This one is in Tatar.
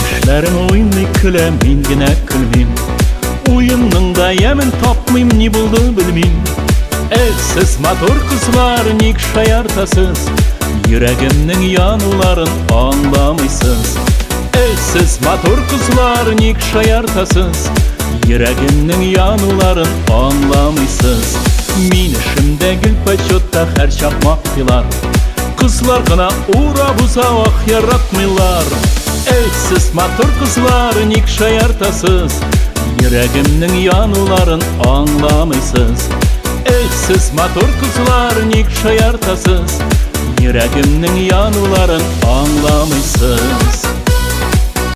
Ишләрем уйный, көлә, мин генә көлмим. Уенның да ямен тапмыйм, ни булды, белмим. Эх, сез, матур кызлар, ник шаяртасыз? Йөрәгемнең януларын аңламыйсыз. Эх, сез, матур кызлар, ник шаяртасыз? Йөрәгемнең януларын аңламыйсыз. Мин эшемдә гел почетта, һәрчак мактыйлар. Кызлар гына урап уза, ах, яратмыйлар. Эх, сез, матур кызлар, ник шаяртасыз? Йөрәгемнең януларын аңламыйсыз. Эх, сез, матур кызлар, ник шаяртасыз? Йөрәгемнең януларын аңламыйсыз.